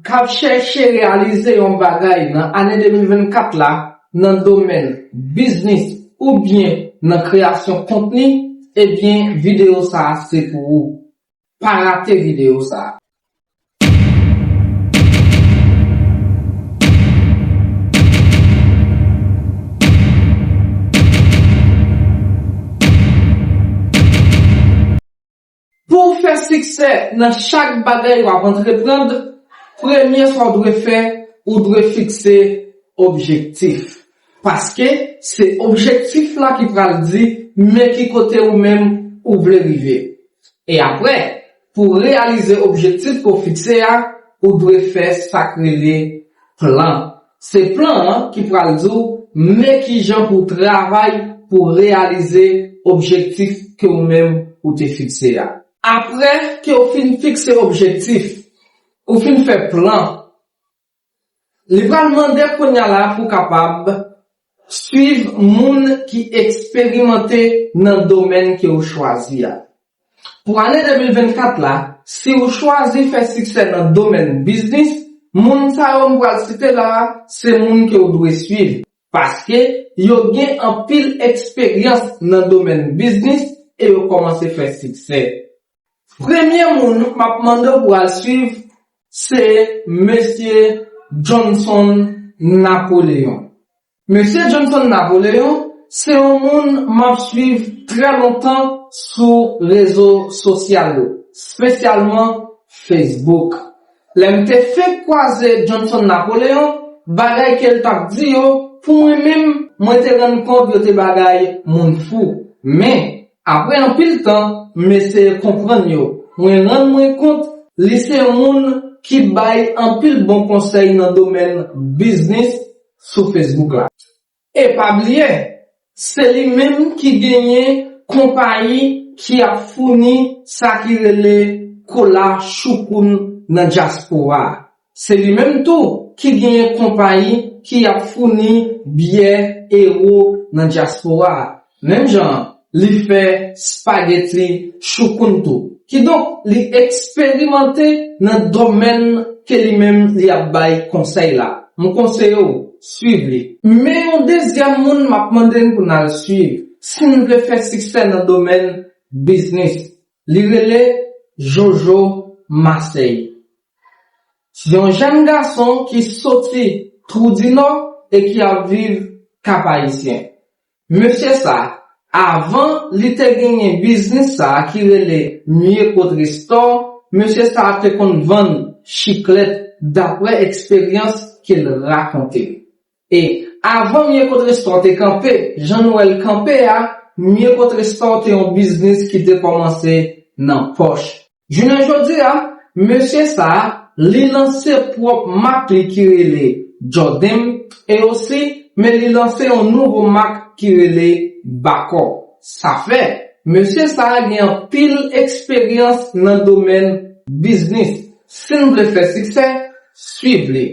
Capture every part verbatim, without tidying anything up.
k ap chèche reyalize yon bagay nan ane de mil vennkat la nan domèn biznis oubyen nan kreyasyon kontni, ebyen, videyo sa a se pou ou. Pa rate videyo sa a. Pou w fè siksè nan chak bagay w ap antreprann, premye sa w dwe fè, ou dwe fikse objektif. Paske se objektif la ki pral di men ki kote ou menm ou vle rive. E apre, pou reyalize objektif ke w fikse a, ou dwe fè sa k rele plan. Se plan an ki pral di w men kijan pou w travay pou reyalize objektif ke ou menm ou te fikse a. Apre ke w fin fikse objektif, ou fin fè plan, li pral mande kounye a la pou w kapab swiv moun ki eksperimante nan domèn ke w chwazi a. Pou ane de mil vennkat la, si w chwazi fè siksè nan domèn biznis, moun sa yo m pral site la a, se moun ke w dwe swiv, paske yo gen anpil eksperyans nan domèn biznis e yo kòmanse fè siksè. Premye moun m ap mande w pou w al swiv, se mesye Johnson Napoléon. Mesye Johnson Napoléon se yon moun m ap swiv trè lontan sou rezo sosyal yo, espesyalman Facebook. Lè m te fenk kwaze Johnson Napoléon, bagay ke l t ap di yo, pou mwen menm, mwen te rann kont yo te bagay moun fou. Men, apre anpil tan, m eseye konprann yo. Mwen rann mwen kont li se yon moun ki bay anpil bon konsèy nan domèn biznis sou Facebook la. E pa bliye, se li menm ki genyen konpayi ki ap founi sa ki rele kola choukoun nan dyaspora a. Se li menm tou ki genyen konpayi ki ap founi byè Ero nan dyaspora a. Menm jan an, li fè spageti choukoun tou. Kidonk, li eksperimante nan domèn ke li menm li ap bay konsèy la. M konseye w, swiv li. Men yon dezyèm moun m ap mande n pou n al swiv, si n vle fè siksè nan domèn biznis. Li rele Jojo Marseille. Se yon jèn gason ki soti Twou di Nò e ki ap viv Kap Ayisyen. Mesye sa, avan li te genyen biznis sa ki rele Mieko Trestor, mesye sa te konn vann chiklèt, daprè eksperyans ke l rakonte. E avan Mieko Trestor te kanpe, jan nou wè l kanpe a, Mieko Trestor te yon biznis ki te kòmanse nan pòch. Jounen jodi a, mesye sa a, li lanse pwòp mak li ki rele Jordan, e osi, men li lanse yon nouvo mak ki rele Bacor. Sa fè, mesye sa a gen anpil eksperyans nan domèn biznis. Si n vle fè siksè, swiv li.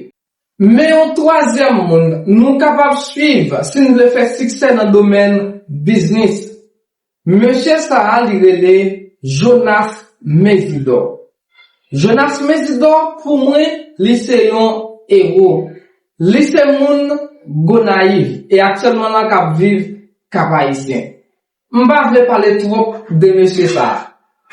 Men yon twazyèm moun nou kapab swiv si n vle fè siksè nan domèn biznis. Mesye sa a, li rele Jonas Mezidor. Jonas Mezidor, pou mwen, li se yon ewo. Li se moun Gonayiv e aktyèlman la k ap viv Kap Ayisyen. M pa vle pale twòp de mesye sa a.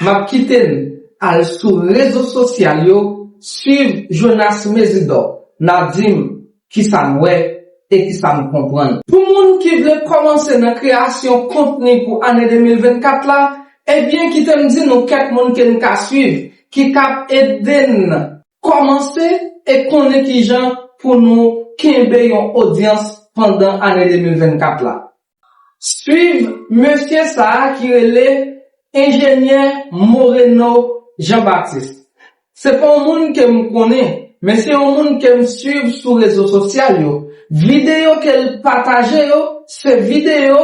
M ap kite n al sou rezo sosyal yo, swiv Jonas Mezidor, n a di m kisa n wè e kisa n konprann. Pou moun ki vle kòmanse nan kreyasyon kontni pou ane de mil vennkat la, ebyen, kite m di nou kèk moun ke n ka swiv, ki kab ede n kòmanse e konnen kijan pou nou kenbe yon odyans pandan ane de mil vennkat la. Swiv mesye sa a ki rele Enjenyè Moreno Jean Baptiste. Se pa yon moun ke m konnen, men se yon moun ke m swiv sou rezo sosyal yo. Videyo ke l pataje yo, se videyo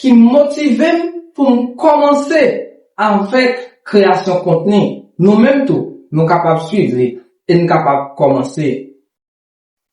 ki motive m pou m kòmanse avèk kreyasyon kontni. Nou menm tou, nou kapab swiv li e n kapab kòmanse.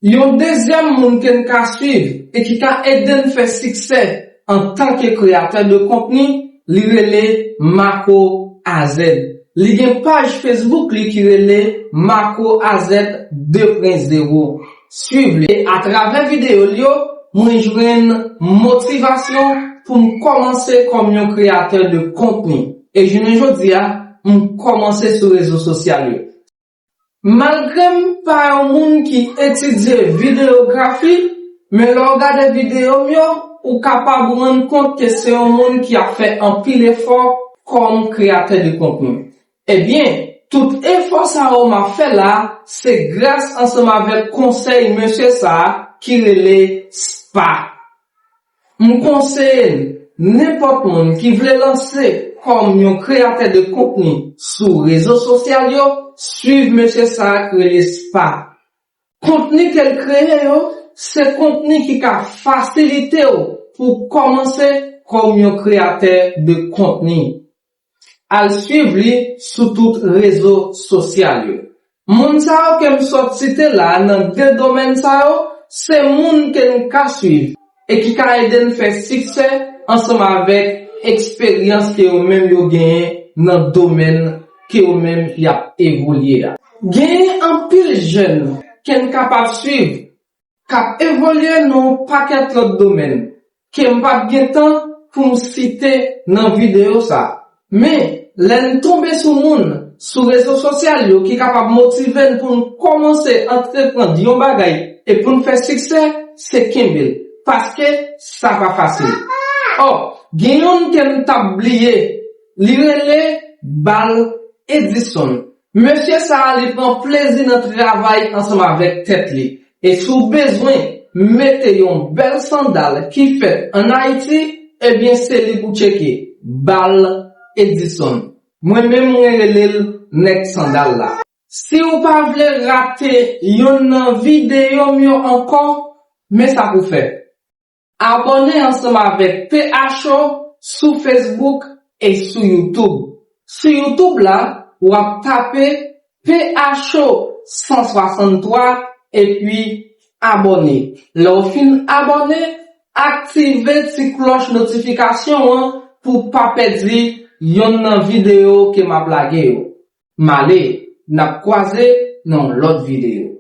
Yon dezyèm moun ke n ka swiv e ki ka ede n fè siksè antanke kreyatè de kontni, li rele Marco Azed. Li gen paj Facebook li ki rele Marco Azet de pwen zewo. Swiv li. E atravè videyo l yo, mwen jwenn motivasyon pou m kòmanse kòm yon kreyatè de kontni. E jounen jodi a, m kòmanse sou rezo sosyal yo. Malgre m pa yon moun ki etidye videyografi, men lè w gade videyo m yo, ou kapab rann kont ke se yon moun ki ap fè anpil efò kòm kreyatè de kontni. Ebyen, tout efò sa yo m ap fè la, se gras ansanm avèk konsèy mesye sa a ki rele Spa. M konseye n, nenpòt moun ki vle lanse kòm yon kreyatè de kontni sou rezo sosyal yo, swiv mesye sa a ki rele Spa. Kontni ke l kreye yo, se kontni ki ka fasilite w pou w kòmanse kòm yon kreyatè de kontni. Al swiv li sou tout rezo sosyal yo. Moun sa yo ke m sot site la nan de domèn sa yo, se moun ke n ka swiv e ki ka ede n fè siksè ansanm avèk eksperyans ke yo menm yo genyen nan domèn ke yo menm y ap evolye a. Genyen anpil jèn ke n kapab swiv k ap evolye nan yon pakèt lòt domèn ke m p ap gen tan pou m site nan videyo sa a. Men, lè n tonbe sou moun sou rezo sosyal yo ki kapab motive n pou n kòmanse antreprann yon bagay e pou n fè siksè, se kenbe l, paske sa pa fasil. Ò, gen youn ke m t ap bliye, li rele Bal Edison. Mesye sa a, li pran plezi nan travay ansanm avèk tèt li. E si w bezwen mete yon bèl sandal ki fèt ann Ayiti, ebyen se li pou tcheke, Bal Edison. Mwen menm mwen rele l nèg sandal la. Si w pa vle rate yonn nan videyo m yo ankò, men sa pou fè. Abòne ansanm avèk P H O sou Facebook e sou YouTube. Sou YouTube la, w ap tape P H O san swasanntwa epi abòne. Lè w fin abòne, aktive ti klòch notifikasyon an pou w pa pèdi yonn nan videyo ke m ap lage yo. M ale, n ap kwaze nan yon lòt videyo.